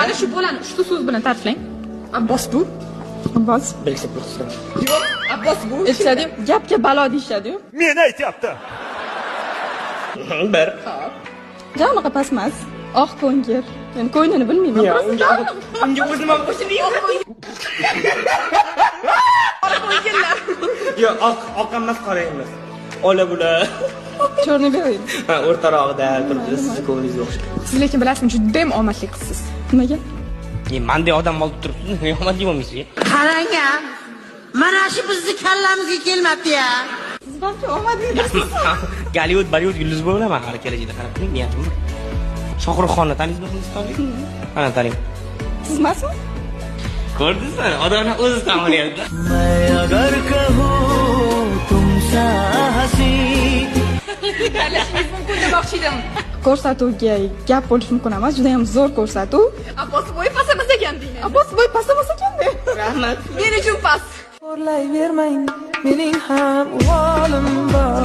Mana shu bolani uchta so'z bilan ta'riflang. Abbos bu. Abbos. Bilsa pul qilsin. Yo'q, Abbos bu. Aytishadi, gapga balo deyishadi-yu. Meni aytyapti. Bir. Ja unaqa past emas. Oq ko'ngil. Men ko'nglini bilmayman. Yo'q, Просто unga o'zim ham qo'shilmayman. Yo'q, oq oq emas, qora emas. Ola bula. Черный белый. Ha, o'rtarog'ida turibdi, sizni ko'nglingizga o'xshaydi. Siz lekin bilasizmi, juda ham omadli qizsiz. Nimaga? E, manday odam olib turibsiz, nima omadli bo'lmaysiz? Qarang a, mana shu bizni kallamizga kelmabdi ya. Siz balki omadlidirsiz. Gollivud, Bollivud yulduzi bo'laman hali kelajakda, qarab turing, niyatim bor. Shohruh Xonni taniysizmi, hindistonlik? Ana taning. Siz emasmi? Ko'rdingizmi? Odamlar o'zi tan olyapti. Tanlashingiz mumkin demoqchi edim. Ko'rsatuvga gap bo'lishi mumkin emas. Juda ham zo'r ko'rsatuv. Abbos bo'yi past emas ekan deyman. Abbos bo'y past emas ekanda. Rahmat. Men uchun past. Xo'rlayvermang, mening ham uvvolim bor.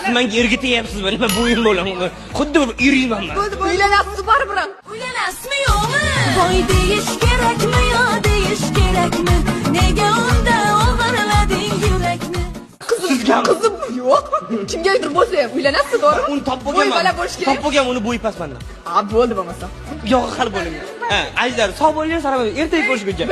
Siz menga erga tegyapsizmi? Nima bo'yim bo'laman? Xuddi bir eringman man. Bo'ldi, uylanasiz baribir ham. Uylanasizmi yo'qmi? Voy deyish kerakmi yo deyish kerakmi? Nega unda o'g'irlading yurakni? Sizgami? Qizim yo'q. Kimgadir bo'lsa ham uylanasiz, to'g'rimi? Uni topib Bo'y bo'lganman. bola bo'lishi kerak. Topib bo'lganman, uni bo'yi past mandan. Ha, bo'ldi bo'lmasa. Yo'q, hali bo'lmagan. Ha, azizlar, sog' bo'linglar, salomat bo'ling. Ertaga ko'rishguncha.